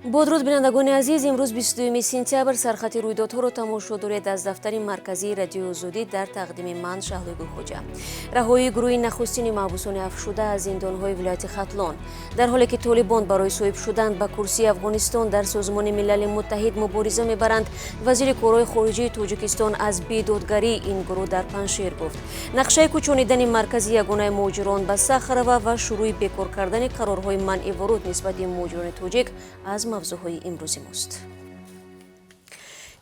Бо дуруд, бинандагони азиз. Имрӯз 22 сентябр. Сархати рӯйдодҳоро тамошо доред аз дафтари марказии Радиои Озодӣ, дар тақдими ман Шаҳлои Гулхоҷа. Раҳоии гурӯҳи нахустини маҳбусони афвшуда аз зиндонҳои вилояти Хатлон. Дар ҳоле ки Толибон барои соҳиб шудан ба курсии Афғонистон дар Созмони Милали Муттаҳид мубориза мебаранд, вазири корҳои хориҷии Тоҷикистон аз бедодгарии ин гурӯҳ дар Панҷшер гуфт. Нақшаи кӯчонидани маркази ягонаи муҳоҷирон ба Сахарова ва шурӯи бекор кардани қарорҳои манъи вуруд нисбати муҳоҷирони тоҷик аз мавзӯъҳои имрӯзи мост.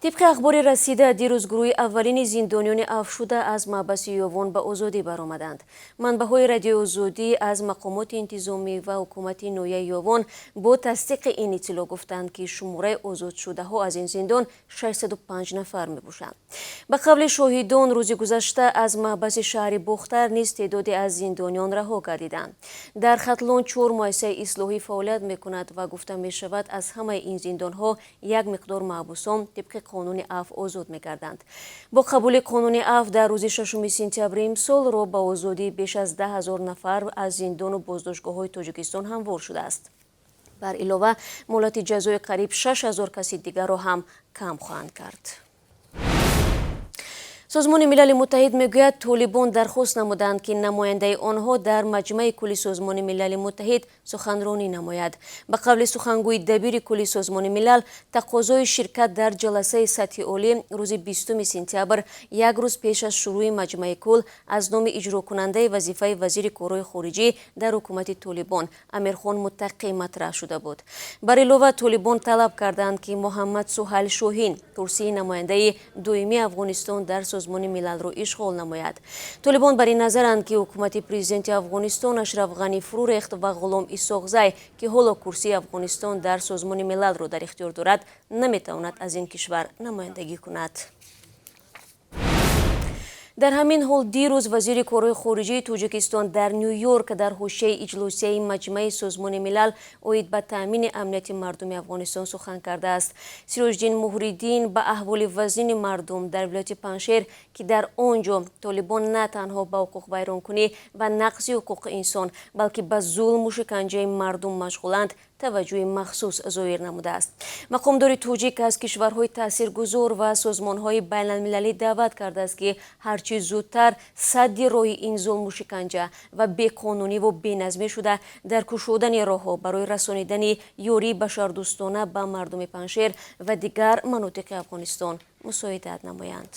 Тибқи ахбори расида, дирӯз гурӯҳи аввалини зиндониёни афвшуда аз маҳбаси Ёвон ба озодӣ баромаданд. Манбаъҳои Радиои Озодӣ аз мақомоти интизомӣ ва ҳукумати ноҳияи Ёвон бо тасдиқи ин иттилоъ гуфтанд, ки шумораи озодшудаҳо аз ин зиндон 605 нафар мебошанд. Ба қавли шоҳидон, рӯзи гузашта аз маҳбаси шаҳри Бохтар низ теъдоде аз зиндониён раҳо гардиданд. Дар Хатлон чор муассисаи ислоҳӣ фаъолият мекунад ва гуфта мешавад, аз ҳамаи ин зиндонҳо як миқдор маҳбусон тибқи қонуни афв озод мегарданд. Бо қабули қонуни афв дар рӯзи 6 сентябри имсол роҳ ба озодии беш аз 10 000 нафар аз зиндону боздоштгоҳҳои Тоҷикистон ҳамвор шудааст. Бар илова, муҳлати ҷазои қариб 6000 каси дигарро ҳам кам хоҳанд кард. Созмони Милали Муттаҳид мегӯяд, Толибон дархост намуданд, ки намояндаи онҳо дар Маҷмаи кулли Созмони Милали Муттаҳид суханронӣ намояд. Ба қавли сухангӯи дабири кулли Созмони Милал, тақозои ширкат дар ҷаласаи сатҳи олӣ рӯзи 20 сентябр, як рӯз пеш аз шурӯи Маҷмаи кул, аз номи иҷрокунандаи вазифаи вазири корҳои хориҷӣ дар ҳукумати Толибон Амирхон Муттақӣ матраҳ шуда буд. Бар илова, Толибон талаб карданд, ки Муҳаммад Суҳайл Шоҳин курсии намояндаи доимии Афғонистон дар Созмони Милалро ишғол намояд. Толибон бар ин назаранд, ки ҳукумати президенти Афғонистон Ашраф Ғанӣ фурӯ рехт ва Ғулом Исоқзай, ки ҳоло курсии Афғонистон дар Созмони Милалро дар ихтиёр дорад, наметавонад аз ин кишвар намояндагӣ кунад. Дар ҳамин ҳол, дирӯз вазири корҳои хориҷии Тоҷикистон дар Ню-Йорк дар ҳошияи иҷлосияи Маҷмаи Созмони Милал оид ба таъмини амнияти мардуми Афғонистон сухан кардааст. Сироҷиддин Муҳриддин ба аҳволи вазнини мардум дар вилояти Панҷшер, ки дар он ҷо Толибон на танҳо ба ҳуқуқвайронкунӣ ва нақзи ҳуқуқи инсон, балки ба зулму шиканҷаи мардум машғуланд, таваҷҷӯҳи махсус зоҳир намудааст. Мақомдори тоҷик аз кишварҳои таъсиргузор ва созмонҳои байналмилалӣ даъват кардааст, ки ҳарчи зудтар садди роҳи ин зулму шиканҷа ва беқонуниву беназмӣ шуда, дар кушодани роҳҳо барои расонидани ёрии башардӯстона ба мардуми Панҷшер ва дигар манотиқи Афғонистон мусоидат намоянд.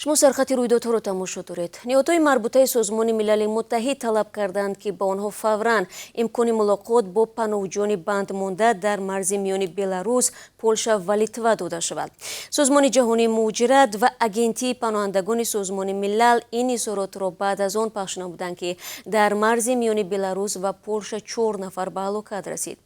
Шумо сархати рӯйдодҳоро тамошо доред. Ниҳодҳои марбутаи Созмони Милали Муттаҳид талаб карданд, ки ба онҳо фавран имкони мулоқот бо паноҳҷӯёни бандмонда дар марзи миёни Беларус, Полша ва Литва дода шавад. Созмони ҷаҳонии муҳоҷират ва Агентии паноҳандагони Созмони Милал ин изҳоротро баъд аз он пахш намуданд, ки дар марзи миёни Беларус ва Полша чор нафар ба ҳалокат расид.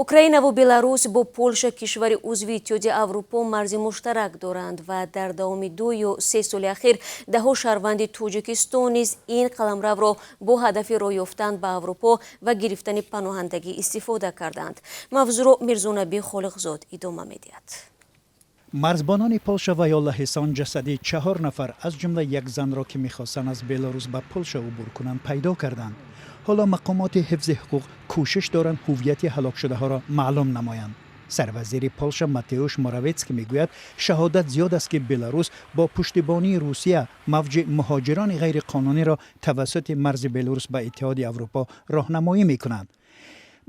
Украинаву Беларус бо Полша, кишвари узви Иттиҳоди Аврупо, марзи муштарак доранд ва дар давоми 2 ё 3 соли ахир даҳо шаҳрванди Тоҷикистон низ ин қаламравро бо ҳадафи роҳ ёфтан ба Аврупо ва гирифтани паноҳандагӣ истифода карданд. Мавзӯъро Мирзонабӣ Холиқзод идома медиҳад. Марзбонони Полша ва ё лаҳистон ҷасади чаҳор нафар, аз ҷумла як занро, ки мехостанд аз Беларус ба Полша убур кунанд, пайдо карданд. Ҳоло мақомоти ҳифзи ҳуқуқ кӯшиш доранд ҳуввияти ҳалокшудаҳоро маълум намоянд. Сарвазири Полша Матеуш Моравецкий мегӯяд, шаҳодат зиёд аст, ки Беларус бо пуштибонии Русия мавҷи муҳоҷирони ғайриқонуниро тавассути марзи Беларус ба Иттиҳоди Аврупо роҳнамоӣ мекунад.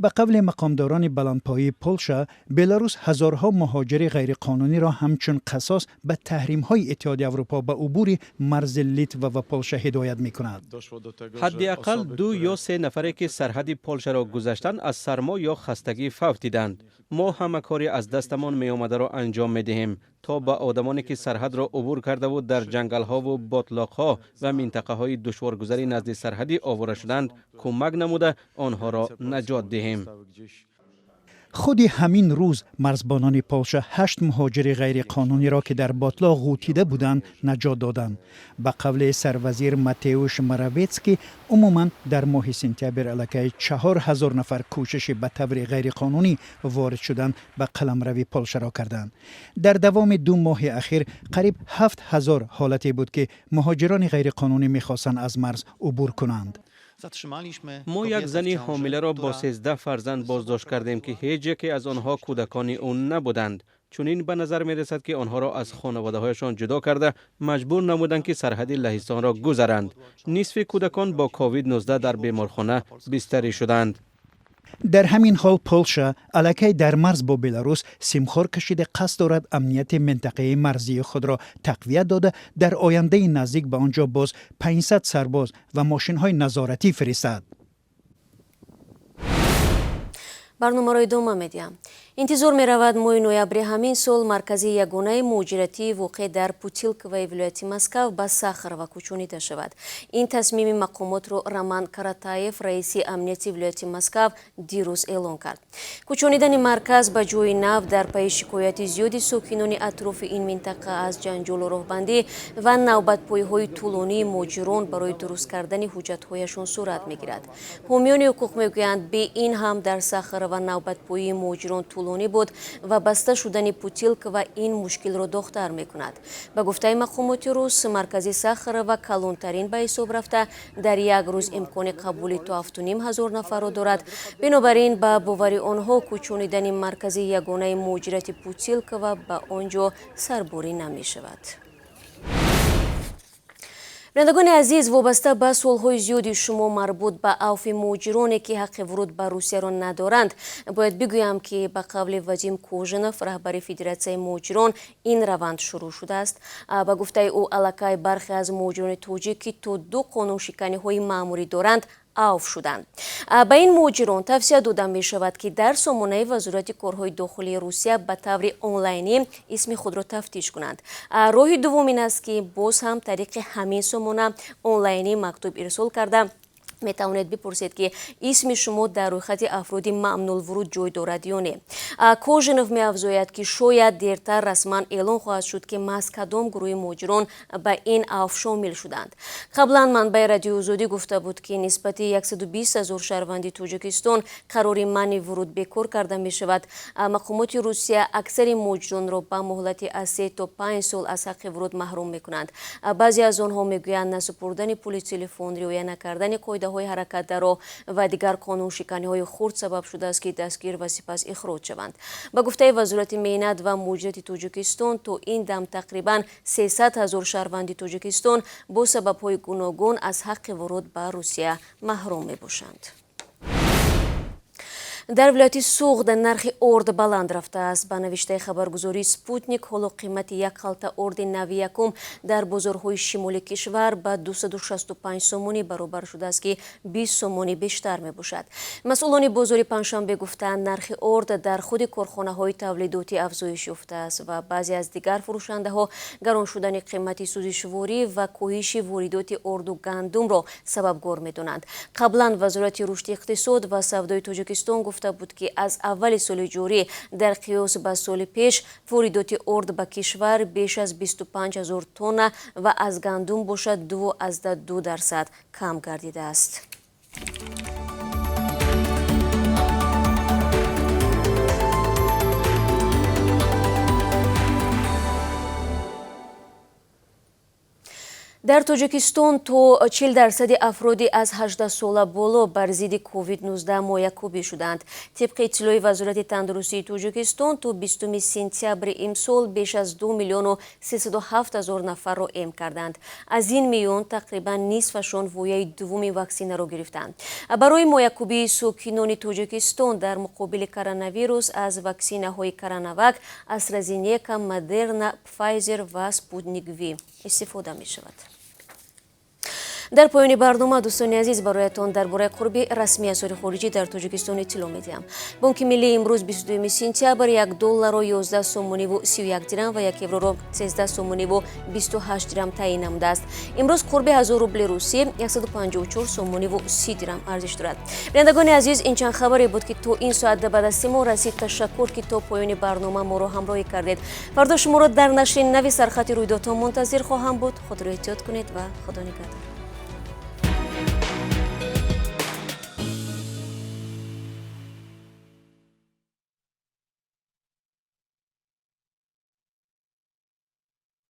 Ба қавли мақомдорони баландпоии Полша, Беларус ҳазорҳо муҳоҷири ғайриқонуниро ҳамчун қасос ба таҳримҳои Иттиҳоди Аврупо ба убури марзи Литва ва Полша ҳидоят мекунад. Ҳадди ақал ду ё се нафаре, ки сарҳади Полшаро гузаштанд, аз сармо ё хастагӣ фавтиданд. Мо ҳама кори аз дастамон меомадаро анҷом медиҳем, то ба одамоне, ки сарҳадро убур кардаву дар ҷангалҳову ботлоқҳо ва минтақаҳои душворгузари назди сарҳадӣ овора шуданд, кӯмак намуда, онҳоро наҷот диҳем. Худи ҳамин рӯз марзбонони Полша 8 муҳоҷири ғайриқонуниро, ки дар ботлоқ ғӯтида буданд, наҷот доданд. Ба қавли сарвазир Матеуш Моравецкий, умуман дар моҳи сентябр аллакай 4000 нафар кӯшиши ба таври ғайриқонунӣ ворид шудан ба қаламрави Полшаро карданд. Дар давоми 2 моҳи ахир қариб 7000 ҳолате буд, ки муҳоҷирони ғайриқонунӣ мехостанд аз марз убур кунанд. Мо як зани ҳомиларо бо 13 фарзанд боздошт кардем, ки ҳеҷ яке аз онҳо кӯдакони ӯ набуданд. Чунин ба назар мерасад, ки онҳоро аз хонаводаҳояшон ҷудо карда маҷбур намуданд, ки сарҳади Лаҳистонро гузаранд. Нисфи кӯдакон бо ковид-19 дар беморхона бистарӣ шуданд. Дар ҳамин ҳол Полша аллакай дар марз бо Беларус симхор кашида қасд дорад амнияти минтақаи марзии худро тақвият дода, дар ояндаи наздик ба он ҷо боз 500 сарбоз ва мошинҳои назоратӣ фиристад. Барномаро идома медиҳам. Интизор меравад, моҳи ноябри ҳамин сол маркази ягонаи муҳоҷиратии воқеъ дар Путилковаи вилояти Москав ба Сахарова кӯчонида шавад. Ин тасмими мақомотро Роман Каратаев, раиси амнияти вилояти Москав, дирӯз эълон кард. Кӯчонидани марказ ба ҷои нав дар пайи шикояти зиёди сокинони атрофи ин минтақа аз ҷанҷолу роҳбандӣ ва навбатпоиҳои тӯлонии муҳоҷирон барои дуруст кардани ҳуҷҷатҳояшон сурат мегирад. Ҳомиёни ҳуқуқ мегӯянд, бе ин ҳам дар Сахарова навбатпоии муҳоҷирон тӯлонӣ буд ва баста шудани Путилкова ин мушкилро доғтар мекунад. Ба гуфтаи мақомоти рус, маркази Сахарова калонтарин ба ҳисоб рафта, дар як рӯз имкони қабули то 7500 нафарро дорад. Бинобар ин, ба бовари онҳо, кӯчонидани маркази ягонаи муҳоҷирати Путилкова ба он ҷо сарборӣ намешавад. Бинандагони азиз, вобаста ба суолҳои зиёди шумо марбут ба авфи муҳоҷироне, ки ҳаққи вуруд ба Русияро надоранд, бояд бигӯям, ки ба қавли Вадим Кожинов, раҳбари Федератсияи муҳоҷирон, ин раванд шурӯъ шудааст. Ба гуфтаи ӯ, аллакай бархе аз муҳоҷирони тоҷик, ки то 2 қонуншиканиҳои маъмурӣ доранд, авф шуданд. Ба ин муҳоҷирон тавсия дода мешавад, ки дар сомонаи Вазорати корҳои дохилии Русия ба таври онлайнӣ исми худро тафтиш кунанд. Роҳи дуввум ин аст, ки боз ҳам тариқи ҳамин сомона онлайнӣ мактуб ирсол карда метавонед бипурсед, ки исми шумо дар рӯйхати афроди мамнулвуруд ҷой дорад ё не. Кожинов меафзояд, ки шояд дертар расман эълон хоҳад шуд, ки маҳз кадом гурӯҳи муҳоҷирон ба ин авф шомил шуданд. Қаблан манбаи Радиои Озодӣ гуфта буд, ки нисбати 120 000 шаҳрванди Тоҷикистон қарори манъи вуруд бекор карда мешавад. Мақомоти Русия аксари муҳоҷиронро ба муҳлати аз 3 то 5 сол аз ҳаққи вуруд маҳрум мекунанд. Баъзе аз онҳо мегӯянд, насупурдани пули телефон, риоя накардани қоидаҳои ҳаракат дар роҳ ва дигар қонуншиканиҳои хурд сабаб шудааст, ки дастгир ва сипас ихроҷ шаванд. Ба гуфтаи Вазорати меҳнат ва муҳоҷирати Тоҷикистон, то ин дам тақрибан 300 000 шаҳрванди Тоҷикистон бо сабабҳои гуногун аз ҳаққи вуруд ба Русия маҳрум мебошанд. Дар вилояти Суғд нархи орд баланд рафтааст. Ба навиштаи хабаргузории Спутник, ҳоло қимати як халта орди нави якум дар бозорҳои шимоли кишвар ба 265 сомонӣ баробар шудааст, ки 20 сомонӣ бештар мебошад. Масъулони бозори Панҷшанбе гуфтаанд, нархи орд дар худи корхонаҳои тавлидотӣ афзоиш ёфтааст ва баъзе аз дигар фурӯшандаҳо гарон шудани қимати сӯзишворӣ ва коҳиши воридоти орду гандумро сабабгор медонанд. Қаблан Вазорати рушди иқтисод ва савдои Тоҷикистон гуфта буд, ки аз аввали соли ҷорӣ дар қиёс ба соли пеш воридоти орд ба кишвар беш аз 25 000 тонна ва аз гандум бошад 2,2% кам гардидааст. Дар Тоҷикистон то 40% афроди аз 18 сола боло бар зидди COVID-19 моякубӣ шуданд. Тибқи иттилои Вазорати тандурустии Тоҷикистон, то 20 сентябри имсол беш аз 2 307 000 нафарро эм карданд. Аз ин миён тақрибан нисфашон вояи дуввуми ваксинаро гирифтанд. Барои моякубии сокинони Тоҷикистон дар муқобили коронавирус аз ваксинаҳои Коронавак, AstraZeneca, Moderna, Pfizer ва Sputnik V истифода мешавад. Дар поёни барнома, дӯстони азиз, бароятон дар бораи қурби расмии асъори хориҷӣ дар Тоҷикистон иттилоъ медиҳам. Бонки Миллӣ имрӯз, 22 сентябр, 1 долларро 11 сомониву 31 дирам ва 1 евроро 13 сомониву 28 дирам таъйин намудааст. Имрӯз қурби 1000 рубли русӣ 154 сомониву 30 дирам арзиш дорад. Бинандагони азиз, ин чанд хабаре буд, ки то ин соат ба дасти мо расид. Ташаккур, ки то поёни барнома моро ҳамроҳӣ кардед. Фардо шуморо дар нашри нави Сархати рӯйдодҳо мунтазир хоҳам буд. Худро эҳтиёт кунед ва Худо нигаҳдор.